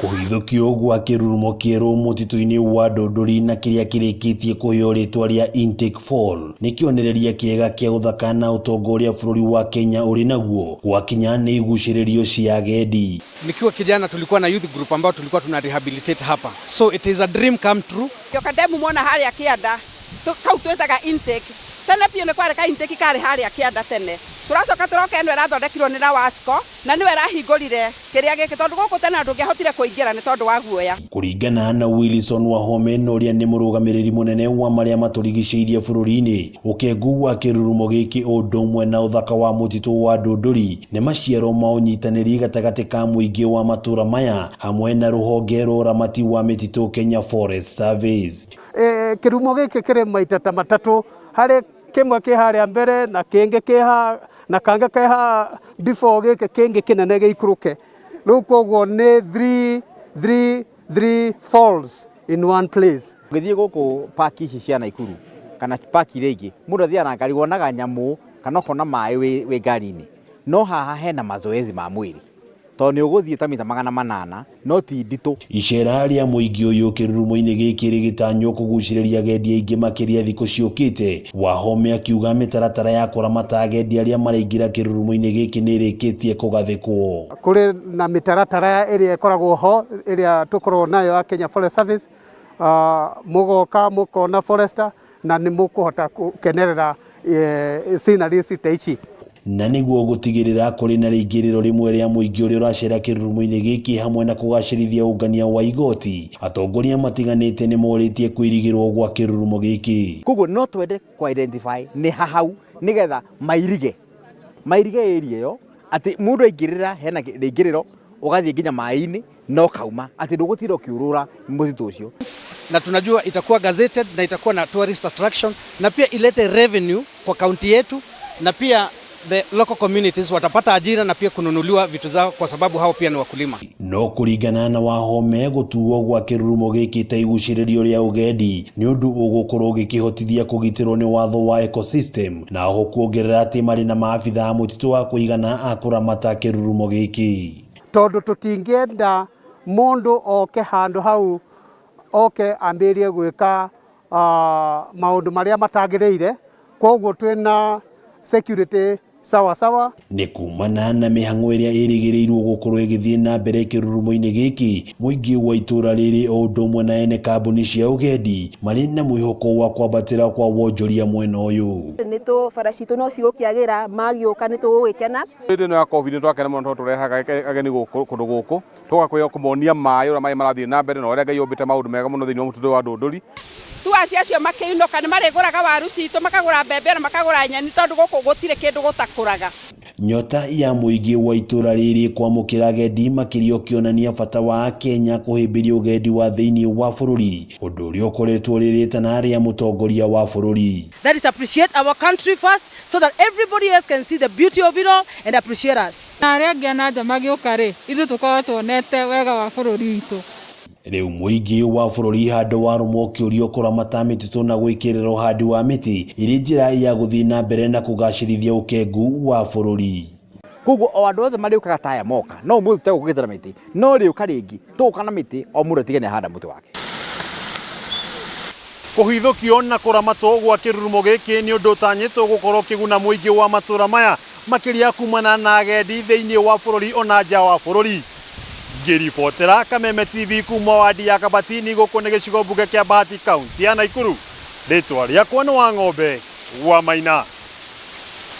Kũhithũkio gwa kĩrurumo kĩerũ mũtitũ-inĩ wa Ndũndũri na kĩrĩa kĩrĩkĩtie kũheo rĩtwa rĩa Intake Fall nĩ kĩonereria kĩega kĩa ũthaka na ũtonga ũrĩa bũrũri wa Kenya ũrĩ naguo gwakinya nĩ igucĩrĩrio cia agendi. Nikiwa kijana tulikuwa na youth group ambao tulikuwa tuna rehabilitate hapa, so it is a dream come true. Kandemu mwona harĩa kĩanda kau twĩtaga intake. Tene biũ nĩ kwarĩ ka intake karĩ harĩa kĩanda tene. Tũracoka tũroka ĩno ĩrathondekirwo nĩ Rawasco na nĩwe ĩrahingũrire kĩrĩa gĩkĩ tondũ gũkũ tene ndũngĩahotire kũingĩra nĩ tondũ wa guoya. Kũringana na Wilson Wahome na ũrĩa nĩ mũrũgamĩrĩri mũnene wa marĩa matũrigicĩirie bũrũri-inĩ, ũkengu wa kĩrurumo gĩkĩ ũndũ ũmwe na ũthaka wa mũtitũ wa Ndũndũri nĩ maciaro ma ũnyitanĩri gatagatĩ ka mũingĩ wa matũra maya hamwe na rũhonge rwa ũramati wa mĩtitũ Kenya Forest Service. Kĩrumo gĩkĩ kĩrĩ maita ta matatũ, harĩ kĩmwe kĩ harĩa mbere na kĩngĩ kĩ ha na kangĩ ke ha before gĩkĩ kĩngĩ kĩnene gĩikũrũke. Rĩu koguo nĩ 3 3 3 falls in one place. Ũgĩthiĩ gũkũ park ici cia Naikuru kana park iria ingĩ, mũndũ athiaga na ngari wonaga nyamũ kana ũkona maĩ wĩ ngari-inĩ, no haha hena mazoezi ma mwĩrĩ tondũ nĩ ũgũthiĩ ta mita 800 no ti nditũ. Icera rĩa mũingĩ ũyũ kĩrurumo-inĩ gĩkĩ rĩgĩtanywo kũgucĩrĩria agendi aingĩ makĩria thikũ ciũkĩte. Wahome akiuga mĩtaratara ya kũramata agendi arĩa maraingĩra kĩrurumo-inĩ gĩkĩ nĩ ĩrĩkĩtie kũgathĩkwo. Kũrĩ na mĩtaratara ĩrĩa ĩkoragwo ho ĩrĩa tũkoragwo nayo ya Kenya Forest Service. Mũgoka mũkona forester na nĩ mũkũhota gũkenerera sceneries ta ici. Na nĩguo gũtigĩrĩra kũrĩ na rĩingĩrĩro rĩmwe rĩa mũingĩ ũrĩa ũracera kĩrurumo-inĩ gĩkĩ hamwe na kũgacĩrithia ũngania wa igoti, atongoria matiganĩte nĩ morĩtie kũirigĩrwo gwa kĩrurumo gĩkĩ. Koguo no twende kũ identify nĩ ha hau nĩgetha mairige area ĩyo atĩ mũndũ aingĩrĩra hena rĩingĩrĩro ũgathiĩ nginya maĩ-inĩ na ũkauma atĩ ndũgũtinda ũkĩũrũra mũtitũ ũcio. Na tunajua itakuwa gazetted na itakuwa na tourist attraction na pia ilete revenue kwa kaunti yetu, na pia the local communities watapata ajira na pia kununuliwa vitu zao kwa sababu hao pia ni wakulima. No kũringana na Wahome, gũtuo gwa kĩrurumo gĩkĩ ta igucĩrĩrio rĩa ũgendi nĩ ũndũ ũgũkorwo ũgĩkĩhotithia kũgitĩrwo nĩ watho wa ecosystem, na oho kuongerera atĩ marĩ na maabitha a mũtitũ wa kũigana a kũramata kĩrurumo gĩkĩ. Tondũ tũtingĩenda mũndũ oke handũ hau oke ambĩrĩrie gwĩka maũndũ marĩa matagĩrĩire, koguo twĩna security sawa sawa. Nĩ kumana na mĩhang'o ĩrĩa ĩrĩgĩrĩirwo gũkorwo ĩgĩthiĩ na mbere kĩrurumo-inĩ gĩkĩ, mũingĩ wa itũra rĩrĩ o ũndũ ũmwe na ene kambuni cia ũgendi marĩ na mwĩhoko wa kwambatĩra kwa wonjoria mwena ũyũ. Nĩ tũ bara citũ no cigũkĩagĩra, magĩũka nĩ tũgũgĩkena. Hĩndĩ ĩno ya COVID nĩ twakena mũno tondũ tũrehaga ageni gũkũ kũndũ gũkũ tũgakwĩra kũmonia maĩ ũrĩa maĩ marathiĩ na mbere na ũrĩa Ngai ombĩte maũndũ mega mũno thĩinĩ wa mũtitũ wa Ndũndũri. Tuaci acio makĩinũka nĩ marĩgũraga waru citũ, makagũra mbembe na makagũra nyeni tondũ gũkũ gũtirĩ kĩndũ gũtakũraga. Nyota ya mũingĩ wa itũra rĩrĩ kwamũkĩra agendi makĩria ũkĩonania bata wa Kenya kũhĩmbĩria ũgendi wa thĩinĩ wa bũrũri, ũndũ ũrĩa ũkoretwo ũrĩ rĩtana rĩa mũtongoria wa bũrũri. That is, appreciate our country first so that everybody else can see the beauty of it all and appreciate us. Na arĩa angĩ a na nja magĩũka rĩ, ithuĩ tũkorwo tuonete wega wa bũrũri witũ. Rĩu mũingĩ wa bũrũri handũ wa rũmwo ũkĩũrio kũramata mĩtitũ na gwĩkĩrĩra ũhandi wa mĩtĩ ĩrĩ njĩra ya gũthiĩ na mbere na kũgacĩrithia ũkengu wa bũrũri. Koguo o andũ othe marĩũkaga ta aya moka, no ũmũthĩ tũtegũkĩte na mĩtĩ, no rĩũka rĩngĩ tũgũka na mĩtĩ, o mũndũ atige nĩ ahanda mũtĩ wake. Kũhithũkio na kũramatwo gwa kĩrurumo gĩkĩ nĩ ũndũ ũtanyĩtwo gũkorwo kĩguna mũingĩ wa matũra maya makĩria kumana na agendi thĩinĩ wa bũrũri ona nja wa bũrũri. Ngĩribotera Kameme TV kuma wadi ya Kabatini gũkũ nĩ gĩcigo mbunge kĩa Bahati, kaunti ya Naikuru. Rĩtwa rĩakwa nĩ Wang'ombe wa Maina.